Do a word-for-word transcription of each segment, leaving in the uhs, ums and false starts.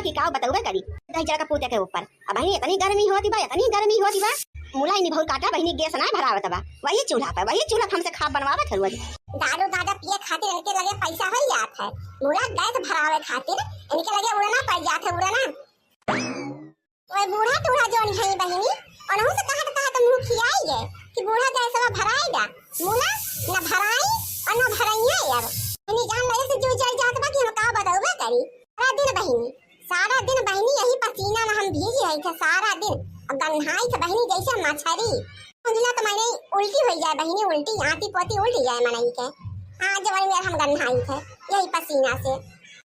कि काव बतउबे करी। दहिजरा का पूते के ऊपर। अब बहिनी इतनी गर्मी होती बा, इतनी गर्मी होती बा। मुला इनी बहुत काटा बहिनी गैस ना भरावत बा। वही चूल्हा पे, वही चूल्हा पे हमसे खाब बनवावत है रोज। दारू गांजा पिए खातिर इनके लगे पैसा हो जात है। मुला गैस भरावे खातिर इनके लगे उड़ना पड़ जात है, उड़ना। ओए बूढ़ा टूढ़ा जौन है बहिनी, उनहू से कहत कहत मुंह खियाई गए कि बूढ़ा गैसवा भराई दा। मुला न भराई और न भरइया अब। बहिनी जान लगे से जो जल जात बा कि हम का बतउबे करी। सारा दिन बहिनी, सारा दिन बहिनी यही पसीना में हम भीज रही थे सारा दिन। और गन्हाई थे बहिनी जैसे मछरी। उंजला तो मने उल्टी हो जाए बहिनी, उल्टी आती पोती उल्टी जाए मनई के। हाँ जवानी में हम गन्हाई थे यही पसीना से।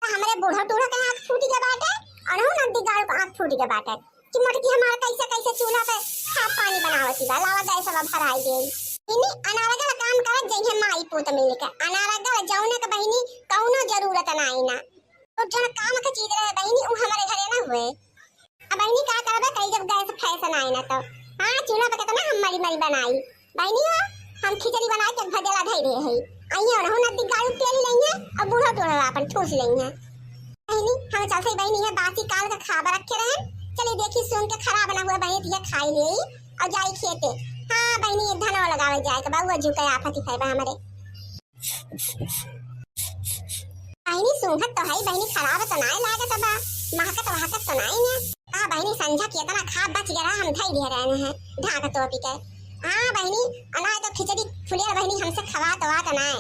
तो हमरे बूढ़ा टूढ़ा के आँख फूट गए बाटे, अनहु नंदी गाड़ू के आँख फूट गए बाटे कि मोटकी हमारा कैसे कैसे चूल्हा पे खाब पानी बनावती बा, लावा गैस वाला भराई दे। इन्हीं अनारगल काम करत जइहे माई पूत मिल के, अनारगल जौने के बहिनी कौनो जरूरत नाई ना। तो जौन काम के चीज रहे बहिनी, उ हमारे घरे ना हुए। अब बहिनी का करबे करी जब गैस फैशन आए ना तो। हाँ, चूल्हा पे कितना हम मरी मरी बनाई। बहिनी हो, हम खिचड़ी बनाए के भदेला धई रहे हई। आइए और हम नदी गाड़ू पेल लेंगे और बूढ़ा टूढ़ा अपन ठूस लेंगे। बहिनी, हम चलते बहिनी है बासी काल का खाबा रखे रहे। चलिए देखी सुन के खराब ना हुआ बहिनी, ये खाई ले और जाई खेते। हाँ बहिनी, ये धनवा लगावे जाए के बा, वो झुके आफत ही है बा हमरे। बहिनी सूंघत तो है, बहिनी खराब तो नाय लागत बा, महकत वहकत तो नाय ने। का बहिनी संझा के इतना खाब बच गया, हम धई दिए रहने हैं ढाक तोपी के। हाँ बहिनी, अनाय तो खिचड़ी फुलिया बहिनी हमसे खवा तो आत नाय।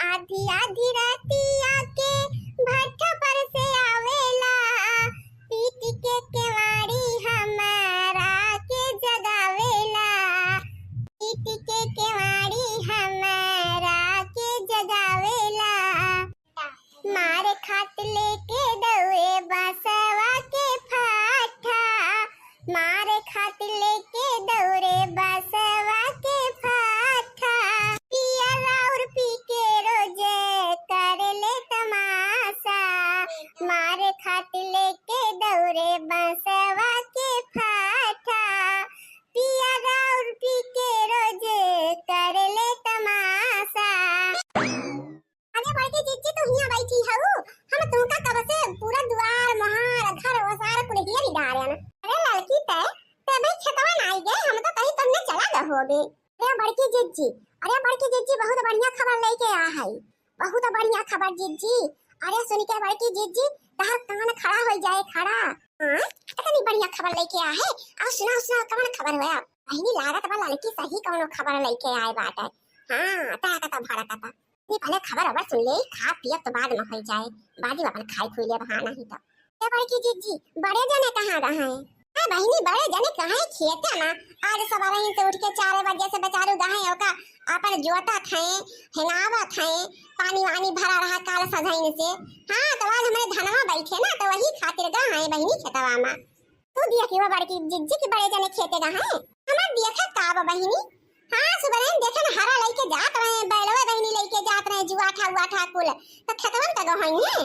आधी आधी रातिया के भट्ठा पर से आवेला, पीट के केवाड़ी हमारा के जगावेला, पीट के केवाड़ी हमारा के जगावेला। मारे खात लेके दौड़े बसवा के फाठा, मारे खात लेके दौड़े बसवा के फाठा। पिया राउर पी के रोज कर ले तमाशा, मारे खात लेके दौड़े बसवा के फाठा। पिया राउर पी के रोज कर ले तमाशा। अरे बड़की जिज्जी, तू हियां बैठी हऊ, हम तुमका कब से पूरा दुआर मोहार घर ओसार कुल घेरी डारेन। अरे लड़की ते, ते भाई खेतवा ना आई गए, हम तो कहीं तुमने चला गए होगे। अरे बड़की जिज्जी, अरे बड़की जिज्जी, बहुत बढ़िया खबर लेके आ है, बहुत बढ़िया खबर जिज्जी। अरे सुन के बड़की जिज्जी, तहार कान खड़ा हो जाए, खड़ा। हाँ, इतनी बढ़िया खबर लेके आ है। आओ सुनाओ, सुनाओ, कौन खबर हुआ? बहिनी लागत बा लड़की सही कौनो खबर लेके आए बाटे। हाँ, ताकत भड़कत। नी पहले खबर अबर सुन ले, खा पियब तो बाद में होई जाए, बाद में अपन खाई खुई लेब, हाँ नहीं तो। ए बड़की जिज्जी, बड़े जने कहाँ गए हैं? हाँ बहिनी, बड़े जने कहाँ हैं? खेते में। आज सवेरे से उठ के चार बजे से बेचारू गए हैं, ओका अपन जोतत हैं, हेंगावत हैं, पानी वानी भरा रहा काल सधैन से। हाँ, तो आज हमारे धनवा बैठे ना, तो वही खातिर गए हैं बहिनी खेतवा में। तू देखी वो बड़की जिज्जी की बड़े जने खेते गए हैं। हमार देखे का बा बहिनी? हाँ, सुबह देखे न हरा लइके जात रहे, बैलवा बहिनी लइके जात रहे, जुआठा उआठा कुल। तो खेतवन का गहन है।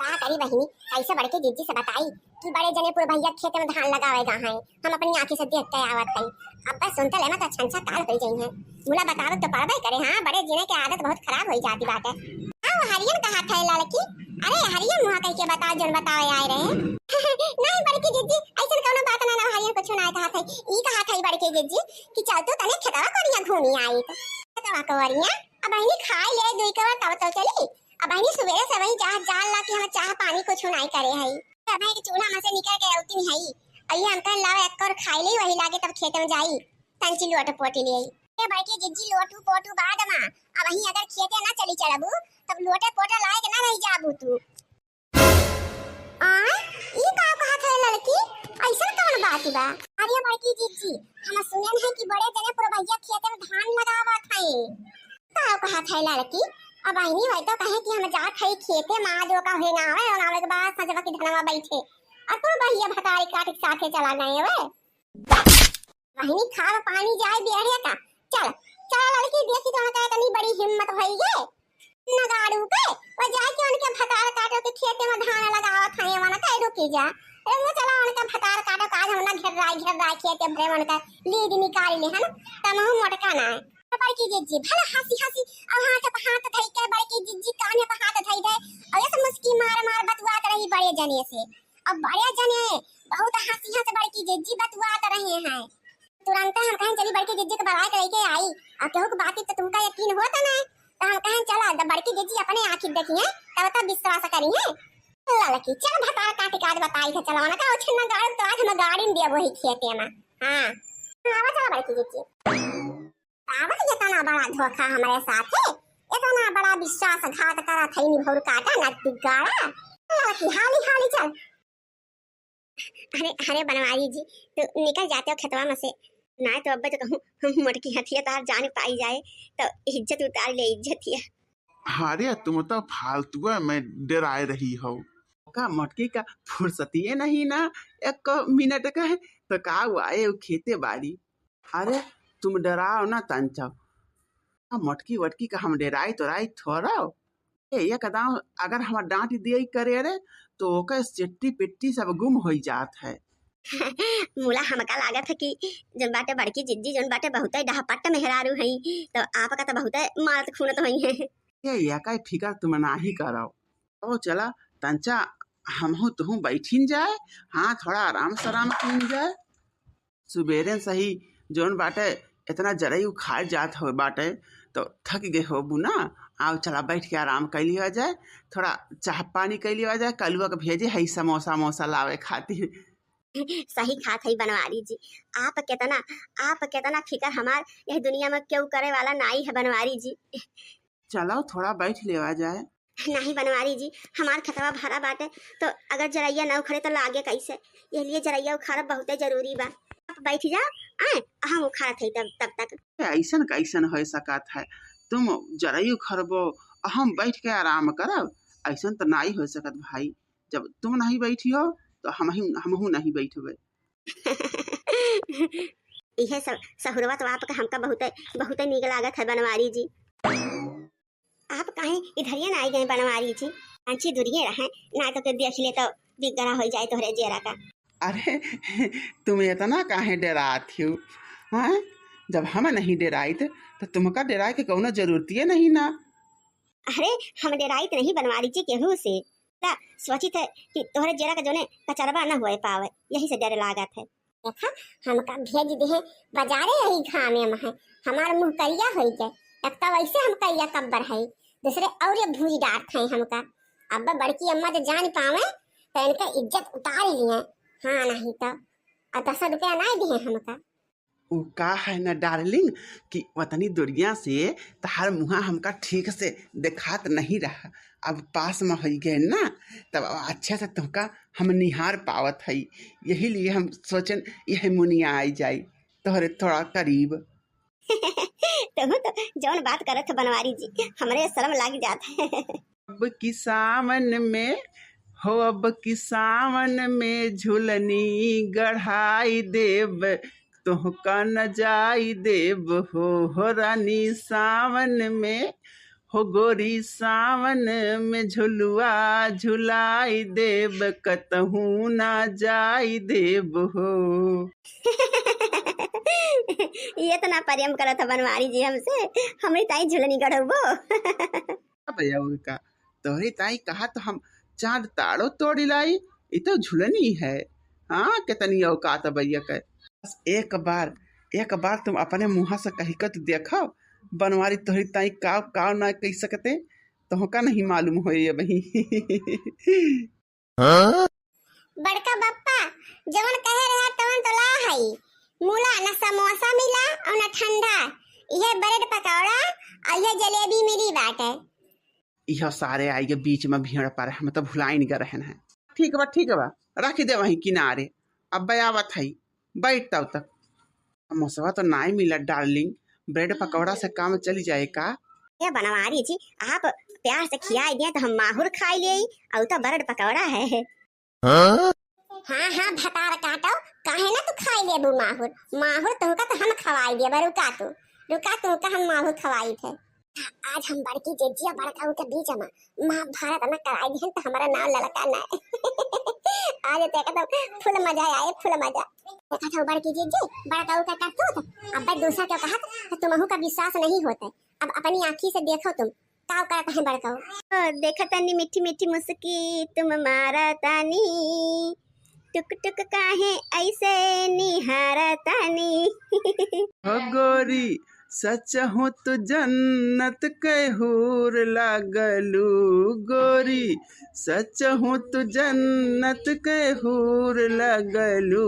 का करी बहिनी, कैसे बड़के जिज्जी से बताई कि बड़े जने पुरबहिया खेत में धान लगावे गा हैं। हम अपनी आँखी से देख के आवत हई। अब बस सुनते लेना तो अच्छा अच्छा काल हो जाई है। मुला बतावे तो पड़बे करे, हाँ, बड़े जने के आदत बहुत खराब हो जाती बात है। हाँ, वो हरियन कहा था लड़की। अरे हरियन मुँह कह के बताओ, जन बतावे आए रहे। नहीं बड़की जिज्जी, ऐसन कौनो बात ना, ना हरियन कुछ ना कहा था। ई कहा था बड़की जिज्जी कि चल तू तने खेतवा कोरिया घूमी आई। खेतवा कोरिया, अब बहिनी खाई ले दुई कवर तब तो चली। अब बहिनी सुबह से वही जा, जान ला कि हम चाह पानी कुछ नहीं करे हई। अब एक चूल्हा में से निकल के औती नहीं हई। और ये हम कह लाओ एक और खाई ले, वही लागे तब खेत में जाई। तंची लोट पोटी ले आई। ए बड़की जिज्जी लोटू पोटू बाद में। अब वही अगर खेते ना चली चलबू, तब लोटे पोटे लायक ना रह जाबू तू। आय, ई का कहत है लड़की? ऐसन कौन बात बा? अरे बड़की जिज्जी, हम सुनन है कि बड़े जने पुरबहिया खेते में धान लगावत है। का कहत है लड़की? अब बहिनी वही तो कहे कि हम जात है खेते में, आज ओका हेंगावे, ओंगावे के बाद सजवा की धनवा बैठे। और पुरबहिया भतारी काट के साथे चला गए वे। बहिनी खाब पानी जाए बियढ़े का। चल, चल लड़की, देखी तो का इतनी बड़ी हिम्मत होई गे। नगाड़ू के, वो जाए के उनके भतार काटो के खेते में धान लगावत हैं, वनका रुकी जा। अरे वो चला उनका भतार काटो, आज हम ना घेर राय, घेर राय खेते भरे उनका लीद निकाल ले, है ना? तमहू मोटका ना है। तो बड़की जिज्जी भला हंसी हंसी, अब हाथ पे हाथ धई के बड़की जिज्जी कान्हे पे हाथ धई दे, और ऐसे मुस्की मार मार बतुआत रही। बड़े जने से। अब बड़े जने बहुत हँसी हँस बड़की जिज्जी बतुआत रहे हैं। तुरंत हम कहेन, "चली बड़की जिज्जी के बलाय के लेके आई।" अब केहू के बात तो तुमका यकीन होत ना, तो हम कहेन, "चला, जब बड़की जिज्जी अपने आँखी देखिहैं, तब तो विश्वास करिहैं।" ललकी, "चल भतार काटी काज बताई है, चला ना का, उछिन ना गाड़ी तो आज हम गाड़ी में देबो ही खेते में।" हाँ। आवा चला बड़की जिज्जी। आवा, इतना बड़ा धोखा हमरे साथे, इतना बड़ा विश्वासघात करत है, निभौर काटा ना बिगाड़ा। ललकी, हाली हाली चल। अरे, अरे बनवारी जी, तू निकल जाते हो खेतवा में से। ना तो अब्बे तो कहूँ, हम मोटकी हथिया तार जान पाई जाए, तो इज्जत उतार ले, इज्जतिया। अरे, तुम तो फालतुआ में डराए रही हो। का मोटकी का फुर्सतिये नहीं ना, एक मिनट का है, तो का हुआ है, वो खेते बाड़ी। अरे, तुम डराओ ना तंचव। आ, मोटकी वटकी का हम डेराई तोराई थोड़ो। ए, एक दाँव अगर हमार डाँट दिए करे रे, तो ओकर सिट्टी पिट्टी सब गुम होई जात है। मुला हमका लागत है कि जौन बाटे बड़की जिज्जी, जौन बाटे बहुते डहपट्ट मेहरारू हई, तो आपका तो बहुते मारत खूनत होई हैं। ए, एका फिकर तुम नाही करो। ओ चला, तंचा हमहू तुहू बैठिन जाए, हाँ, थोड़ा आराम सराम कीन जाए। सुबेरे सही जौन बाटे इतना जरई उखाड़ जात हो बाटे, तो थक गए होबू ना। आओ चला बैठ के आराम कर लिया जाए, थोड़ा चाह पानी कर लिया जाए, कलुआ के भेजे है समोसा मोसा लावे खातिर। सही खात है बनवारी जी, आप कितना, आप कितना फिकर हमार यह दुनिया में केहू करे वाला नाई है बनवारी जी। चलो थोड़ा बैठ लेवा जाए। नहीं बनवारी जी, हमार खेतवा भरा बाटे, तो अगर जरैया न उखड़े तो लागे कैसे? यह लिए जरैया उखाड़ब बहुते जरूरी बा। आप बैठ जाओ, आए, हम उखाड़त हई तब, तब तक। ए, ऐसन कैसन हो सकत है? तुम जरई उखड़बो, हम बैठ के आराम करब? ऐसन तो नाई हो सकत भाई। जब तुम नहीं बैठी हो, तो हम ही, हमहू नहीं बैठबे। इहे सब सहुरवा तो आपका हमका बहुते, बहुते नीक लागत है बनवारी जी। आप काहे इधरिया ना आई गए बनवारी जी? अंची दूरिये रहे, ना तो के देख ले तो बिगड़ा हो जाए तोहरे जेरा का। अरे, तुम इतना काहे डेरात हो? हाँ, जब हम नहीं डेराइत, तो तुमका डेराए के कौनो जरूरतिये नहीं ना। अरे, हम डेराइत नहीं बनवारी जी केहू से। ला, सोचित है कि तोहरे जेरा का जोने कचरवा न हुए पावे, यही से डर लागत है। देखा, हमका भेज दे हैं बाजारे, यही घामे में है, हमार मुँह करिया होई गए। एक तो वैसे हम करिया कब्बर है, दूसरे और ये भूज डारत हैं हमका। अब बड़की अम्मा जो जान पावे, तो इनका इज्जत उतार लिए। हाँ, नहीं तो, और दस रुपया ना दिए हमका। उ का है ना डार्लिंग, कि वतनी दुरिया से तहार मुहा हमका ठीक से देखात नहीं रहा। अब पास में होई गए ना, तब अब अच्छे से तुमका हम निहार पावत हई। यही लिए हम सोचन यही मुनिया आई जाई तोहरे थोड़ा करीब। तुहू तो जौन बात करत हो बनवारी जी, हमरे शर्म लाग जात है। अब की सावन में हो, अब की सावन में झुलनी गढ़ाई देब, तोहका न जाई देब हो, हो रानी सावन में, हो गोरी सावन में झुलुआ झुलाई देब, कतहूँ ना जाई देब हो। ये इतना प्रेम करत ह बनवारी जी हमसे, हमरी ताई झुलनी गढ़बो। अब और का, तोहरी ताई कहा तो हम चांद तारो तोड़ी लाई, ई तो झुलनी है। हाँ, कितनी औकात है भैया के। बस एक बार, एक बार तुम अपने मुँह से कही के तो देखो, बनवारी तोहरी ताई का, का ना कह सकते, तोहका नहीं मालूम होए अबही। बड़का बप्पा, जवन कहे रहा तवन तो ला हई। मुला न समोसा मिला और न ठंडा, इहे ब्रेड पकौड़ा और इहे जलेबी मिली बाटे। इहो सारे आई के बीच में भीड़ पर हम तो भुलाइन गए रहन है। ठीक बा, ठीक बा, रख दे वहीं किनारे, अब आवत हई, बैठ तब तक। समोसवा तो नाई मिलत डार्लिंग, ब्रेड पकौड़ा से काम चली जाए का? ए बनवारी जी, आप प्यार से खियाई दिए तो हम माहुर खाई लेई, और तो ब्रेड पकौड़ा है। हाँ? हाँ, हाँ, भतार काटो, काहे ना तू खाई लेबू माहुर? माहुर तुमका तो हम खवाई देबे, रुका तू, रुका तू का हम माहुर खवाई थे। आज हम बड़की जिज्जी और बड़काऊ के बीच में महाभारत ना कराई दिहन तो हमारा नाम ललका ना। आज तो एकदम फुल मजा आए, फुल मजा। देखा था बड़की जिज्जी, बड़काऊ का करतूत, अब दूसरा क्यों कहा तो तुमहू का विश्वास नहीं होता। अब अपनी आँखी से देखो तुम, काव करत हैं बड़कऊ? ओ, देखा तानी मीठी मीठी मुस्की तुम मारा तानी, टुक टुक काहे ऐसे निहारा तानी। हो गोरी, सचहूँ तू जन्नत के हूर लागलू, गोरी, सचहूँ तू जन्नत के हूर लागलू,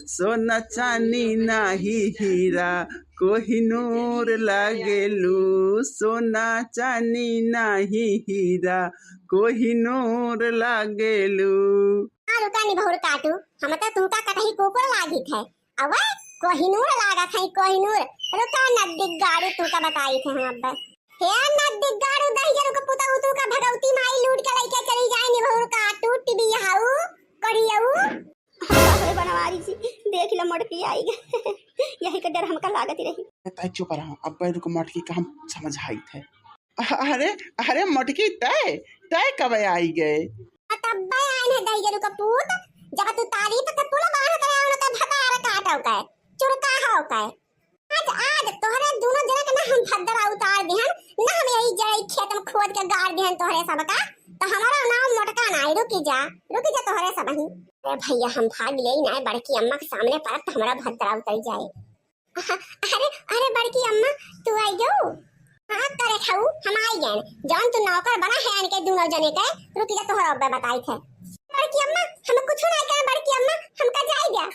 सोना चानी नाही हीरा, कोहिनूर लागेलू, सोना चानी नाही हीरा, कोहिनूर लागेलू। हाँ, रुका नी बहुर काटू, हम तो तुमका कटही कुकुर लागित है। अवे कोहिनूर लागत है, कोहिनूर। रुका नद्दी गाड़ू तुमका बताई थे हम अब। हे नद्दी गाड़ू दहिजर के पुतऊ तुमका भगवती माई लूट के लइके चली जाए नी बहुर काटू, टिबिया हाऊ, करियऊ। अरे बनवारी जी, देख ला मोटकी आई गए। यही का डर हमका लागत ही रही। ए, तै चुप रहा, अब रुक मोटकी का हम समझाई थे। अरे, अरे मोटकी तै, तै कब आई गए? आ तब्बे आइन है दहिजरू का पूत, जब तू तारीफ के पुल बांध के आओ ना तो भतार काटो के, चुरका हो के। आज, आज तोहरे दोनों जने के ना हम भद्दरा उतार दिहन, ना हम यही जड़ई खेत में खोद के गाड़ दिहन तोहरे सबका, तो हमारा नाम मोटका ना, रुकी जा, रुकी जा तोहरे सब ही। अरे भैया हम भाग ले ना, बड़की अम्मा के सामने परत तो हमारा भद्दरा उतर जाए। अरे, अरे बड़की अम्मा, तू आई गऊ? हाँ करे खाऊ, हम आई गए। जौन तू नौकर बना है इनके दोनों जने के, रुकी जा तोहरा अब्बे बताई थे। बड़की अम्मा, हम कुछ ना कहे, बड़की अम्मा, हमका जाई गया।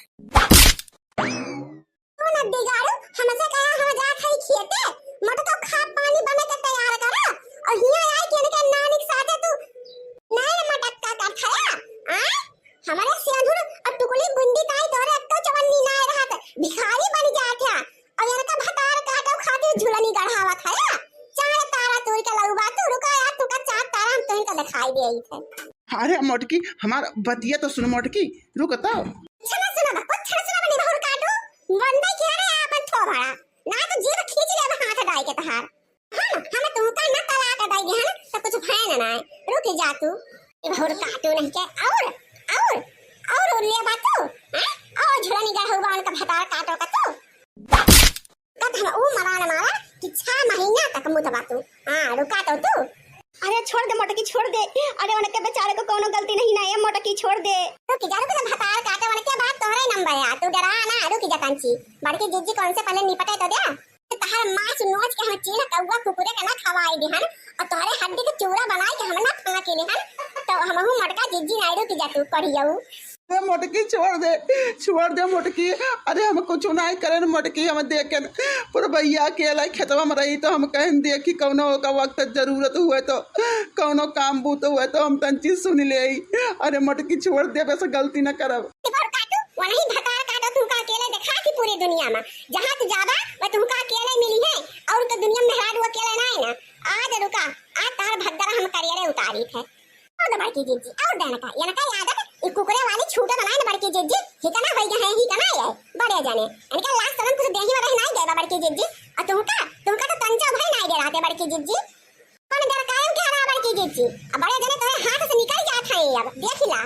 तू न बिगाड़ू, हमसे कहा हम जात हई खेते, मोटको खा पानी बने के तैयार करा, और हिया आए के इनके नानी के साथे तू नैन मटक्का कर खाया, आय? हमारे सिंदूर और टुकली बुंदी ताई तोरे अक्को चवन्नी ना रहत, भिखारी बन जात है, और इनका भतार काटो खातिर झुलनी गढ़ावत है, चार तारा तोड़ के लउबा तू, रुका यार, तुका चार तारा हम तोहिन का दिखाई दे आई थे। अरे मोटकी, हमार बतिया तो सुन मोटकी, रुक तो। कुछ ना सुनब, कुछ ना सुनब, निभौर काटू। वंदे किया रे आपन थोबड़ा। ना तो जीभ खींच लेब हाथ डाई के तहार। हम, हम तुमका ना तलाक दई दिहन, तो कुछ भय ना ना। रुक जा तू। निभौर काटू नहीं के, और, और, और लेबा तू, हैं? और झुलनी गढ़ौबा उनका भतार काटो का तू। कत हम ऊ मरान मारा कि छह महीना तक मुतबा तू। हाँ, रुका तो तू। अरे छोड़ दे मोटकी, छोड़ दे। अरे उनके बेचारे को कोनो गलती नहीं ना, ये मोटकी छोड़ दे। रुक जा, रुक जा, भतार काटे उनके बाद तोहरे नंबर है, तू डरा ना, रुक जा तंची। बड़की जिज्जी कौन से पहले निपटे तो दे। तो तहर मांस नोच के हम चीन कौआ कुकुरे के ना खवाई दिहन, और तोहरे हड्डी के चूरा बनाई के हम ना फांकी लिहन, तो हमहू मोटका जिज्जी नहीं, रुक जा तू, कढ़ियऊ। अरे मोटकी छोड़ दे, छोड़ दे मोटकी। अरे हम कुछ नहीं करेन मोटकी, हम देखेन पूरा भैया अकेला खेतवा में रही तो हम कहन देखी कौनो ओका वक्त जरूरत हुए तो, कौनो काम बूत हुए तो हम तंची सुन ले। अरे मोटकी छोड़ दे, बस गलती न करब। भर काटू, वही भतार काटो तुमका अकेले देखा थी पूरी दुनिया में। जहाँ तू जाबा वह तुमका अकेले मिली है, और तो दुनिया में मेहरारू अकेले ना है ना। आज रुका, आज तार भद्दरा हम करियरे उतारी थे। और दे बड़की जिज्जी, और दे इनका, इनका आदत, ई कुकुरे वाली छूटे बनाए न बड़की जिज्जी, ही का ना होई गए हैं, ही का ना ये, बड़े जाने। इनका लाज शरम कुछ देही में रह नहीं गए बा बड़की जिज्जी, और तुमका, तुमका तो तंचा भई नहीं दे रहते बड़की जिज्जी। कौन घर कायम के हरा बड़की जिज्जी, अब बड़े जाने तुम्हें हाथ से निकल जात है अब, देख ला।